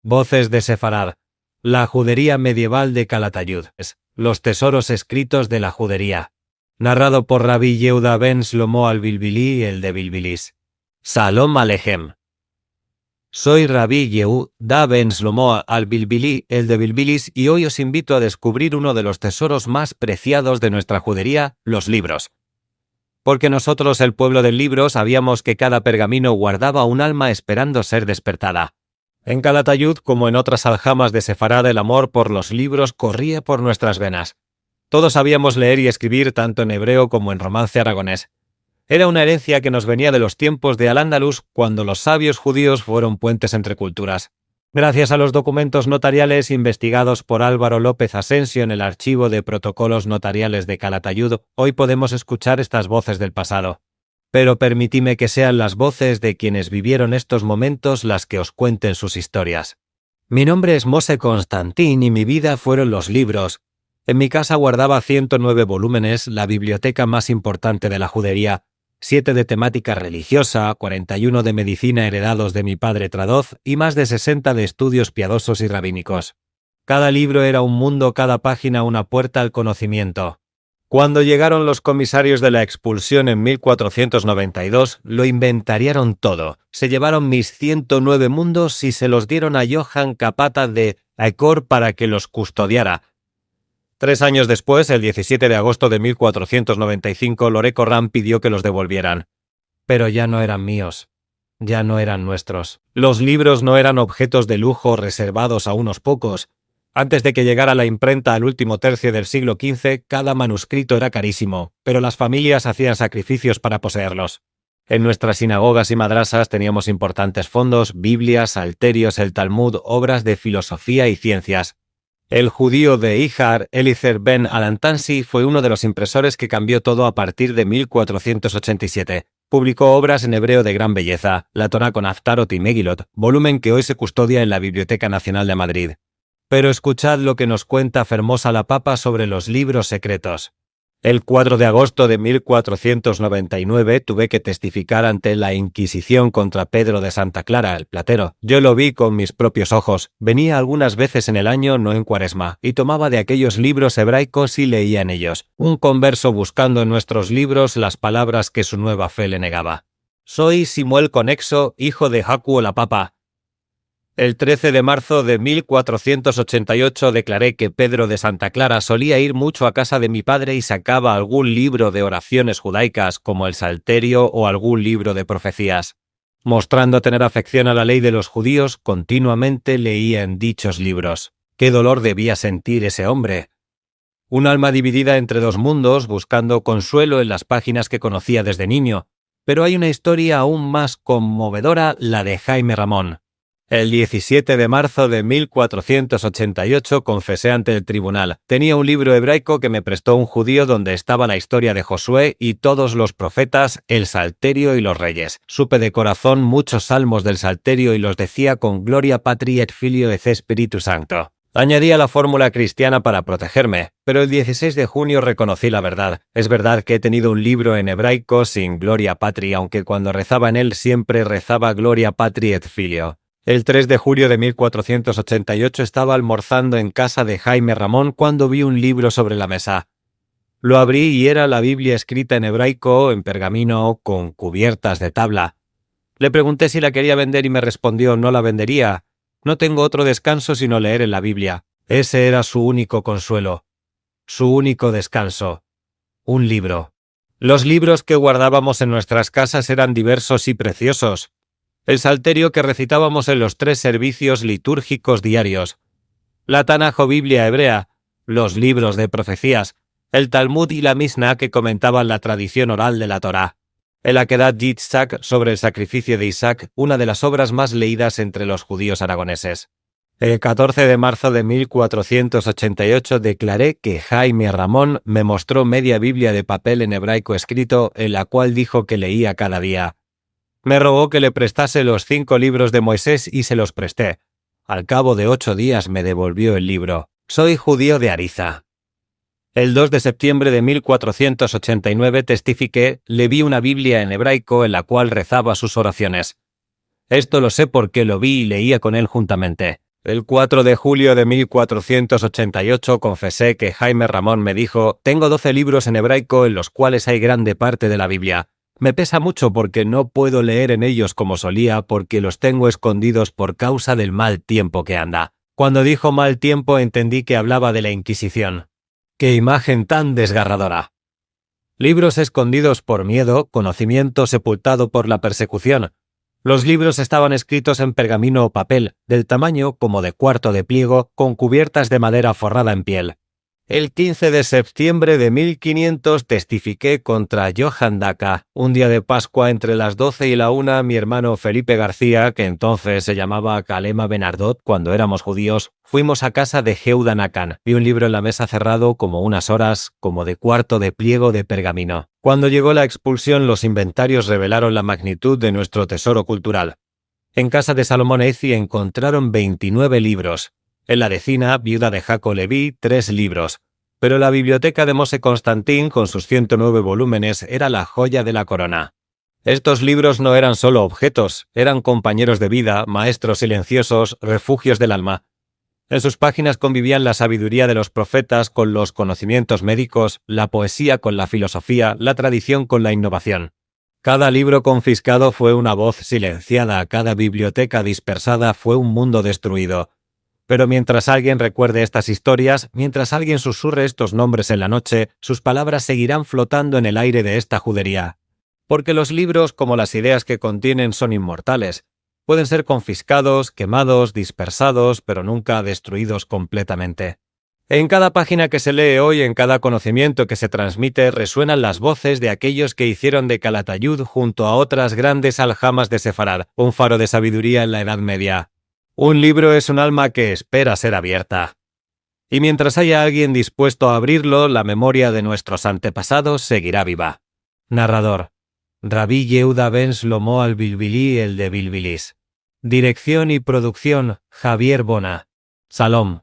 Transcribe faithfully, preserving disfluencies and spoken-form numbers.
Voces de Sefarad. La judería medieval de Calatayud. Los tesoros escritos de la judería. Narrado por Rabí Yehuda ben Shlomo al-Bilbili, el de Bilbilis. Shalom Alejem. Soy Rabí Yehuda ben Shlomo al-Bilbili, el de Bilbilis, y hoy os invito a descubrir uno de los tesoros más preciados de nuestra judería, los libros. Porque nosotros, el pueblo del libro, sabíamos que cada pergamino guardaba un alma esperando ser despertada. En Calatayud, como en otras aljamas de Sefarad, el amor por los libros corría por nuestras venas. Todos sabíamos leer y escribir tanto en hebreo como en romance aragonés. Era una herencia que nos venía de los tiempos de Al-Ándalus, cuando los sabios judíos fueron puentes entre culturas. Gracias a los documentos notariales investigados por Álvaro López Asensio en el Archivo de Protocolos Notariales de Calatayud, hoy podemos escuchar estas voces del pasado. Pero permitidme que sean las voces de quienes vivieron estos momentos las que os cuenten sus historias. Mi nombre es Moshe Constantin y mi vida fueron los libros. En mi casa guardaba ciento nueve volúmenes, la biblioteca más importante de la judería, siete de temática religiosa, cuarenta y uno de medicina heredados de mi padre Tradoz y más de sesenta de estudios piadosos y rabínicos. Cada libro era un mundo, cada página una puerta al conocimiento. Cuando llegaron los comisarios de la expulsión en mil cuatrocientos noventa y dos, lo inventariaron todo. Se llevaron mis ciento nueve mundos y se los dieron a Johann Kapata de Aekor para que los custodiara. Tres años después, el diecisiete de agosto de mil cuatrocientos noventa y cinco, Lore Corrán pidió que los devolvieran. Pero ya no eran míos, ya no eran nuestros. Los libros no eran objetos de lujo reservados a unos pocos. Antes de que llegara la imprenta al último tercio del siglo quince, cada manuscrito era carísimo, pero las familias hacían sacrificios para poseerlos. En nuestras sinagogas y madrasas teníamos importantes fondos, Biblias, salterios, el Talmud, obras de filosofía y ciencias. El judío de Ijjar, Eliezer ben Alantansi, fue uno de los impresores que cambió todo a partir de mil cuatrocientos ochenta y siete. Publicó obras en hebreo de gran belleza, la Torá con Haftarot y Megilot, volumen que hoy se custodia en la Biblioteca Nacional de Madrid. Pero escuchad lo que nos cuenta Fermosa la Papa sobre los libros secretos. El cuatro de agosto de mil cuatrocientos noventa y nueve tuve que testificar ante la Inquisición contra Pedro de Santa Clara, el platero. Yo lo vi con mis propios ojos. Venía algunas veces en el año, no en Cuaresma, y tomaba de aquellos libros hebraicos y leía en ellos. Un converso buscando en nuestros libros las palabras que su nueva fe le negaba. Soy Simuel Conexo, hijo de Haku la Papa. El trece de marzo de mil cuatrocientos ochenta y ocho declaré que Pedro de Santa Clara solía ir mucho a casa de mi padre y sacaba algún libro de oraciones judaicas, como el Salterio o algún libro de profecías. Mostrando tener afección a la ley de los judíos, continuamente leía en dichos libros. Qué dolor debía sentir ese hombre. Un alma dividida entre dos mundos, buscando consuelo en las páginas que conocía desde niño. Pero hay una historia aún más conmovedora, la de Jaime Ramón. El diecisiete de marzo de mil cuatrocientos ochenta y ocho confesé ante el tribunal. Tenía un libro hebraico que me prestó un judío donde estaba la historia de Josué y todos los profetas, el Salterio y los reyes. Supe de corazón muchos salmos del Salterio y los decía con Gloria Patri et Filio et Spiritus Sancto. Añadía la fórmula cristiana para protegerme, pero el dieciséis de junio reconocí la verdad. Es verdad que he tenido un libro en hebraico sin Gloria Patri, aunque cuando rezaba en él siempre rezaba Gloria Patri et Filio. El tres de julio de mil cuatrocientos ochenta y ocho estaba almorzando en casa de Jaime Ramón cuando vi un libro sobre la mesa. Lo abrí y era la Biblia escrita en hebraico, en pergamino, con cubiertas de tabla. Le pregunté si la quería vender y me respondió: "No la vendería. No tengo otro descanso sino leer en la Biblia". Ese era su único consuelo, su único descanso. Un libro. Los libros que guardábamos en nuestras casas eran diversos y preciosos. El Salterio que recitábamos en los tres servicios litúrgicos diarios. La Tanaj o Biblia hebrea, los libros de profecías, el Talmud y la Mishnah que comentaban la tradición oral de la Torá. El Akedat Yitzhak sobre el sacrificio de Isaac, una de las obras más leídas entre los judíos aragoneses. El catorce de marzo de mil cuatrocientos ochenta y ocho declaré que Jaime Ramón me mostró media Biblia de papel en hebraico escrito, en la cual dijo que leía cada día. Me rogó que le prestase los cinco libros de Moisés y se los presté. Al cabo de ocho días me devolvió el libro. Soy judío de Ariza. El dos de septiembre de mil cuatrocientos ochenta y nueve testifiqué, le vi una Biblia en hebraico en la cual rezaba sus oraciones. Esto lo sé porque lo vi y leía con él juntamente. El kuatro de julio de mil kuatrosientos ochenta i ocho konfese ke Haime Ramon me dijo: "Tengo doze livros en ebraico en los kuales ay grande parte de la Biblia. Me pesa mucho porke no puedo leer en eyos komo solia porke los tengo eskondidos por kavza del mal tiempo ke anda". Kuando dijo mal tiempo entendi ke avlava de la Inkisizion. Ke imajen tan desgarradora! Livros eskondidos por miedo, konocimiento sepultado por la persekuzion. Los livros estavan eskritos en pergamino o papel, del tamanyo komo de kuarto de pliego, kon kuviertas de madera forrada en piel. El kinze de septiembre de mil kinientos testifike kontra Johan Daka. Un dia de Paskua, entre las doze i la una, mi ermano Felipe Garsia, ke entonses se yamava Kalema Benardot, kuando eramos djudios, fuimos a kaza de Yehuda Nakan. Vi un livro en la meza, serrado komo unas oras, komo de kuarto de pliego de pergamino. Kuando yego la ekspulsion, los inventarios revelaron la magnitud de muestro tesoro kultural. En kaza de Salomon Etzi enkontraron ventinueve livros. En la de Zina, viuda de Jaco Levi, tres livros. Pero la biblioteka de Moshe Constantin, kon sus siento nueve volumenes, era la djoya de la korona. Estos livros no eran solo objetos, eran kompanyeros de vida, maestros silensiosos, refujios del alma. En sus pajinas konvivian la saviduria de los profetas kon los konosimientos medikos, la poezia kon la filozofia, la tradizion kon la inovazion. Kada livro konfiskado fue una voz silensiada, kada biblioteka dispersada fue un mundo destruido. Pero mientras alguien rekuerde estas istorias, mientras alguien susurre estos nombres en la noche, sus palavras segiran flotando en el aire de esta djuderia. Porke los livros, komo las ideas ke kontienen, son inmortales. Pueden ser konfiskados, kemados, dispersados, pero nunka destruidos kompletamente. En kada pajina ke se lee oy, en kada konosimiento ke se transmite, resuenan las vozes de akeyos ke izieron de Kalatayud djunto a otras grandes aljamas de Sefarad, un faro de saviduria en la Edad Media. Un livro es un alma ke espera ser avierta. I mientras aya alguien dispuesto a avrirlo, la memoria de muestros antepasados segira viva. Narrador: Rabi Yehuda ben Shlomo al-Bilbili, el de Bilbilis. Direksion i produksion: Javier Bona. Shalom.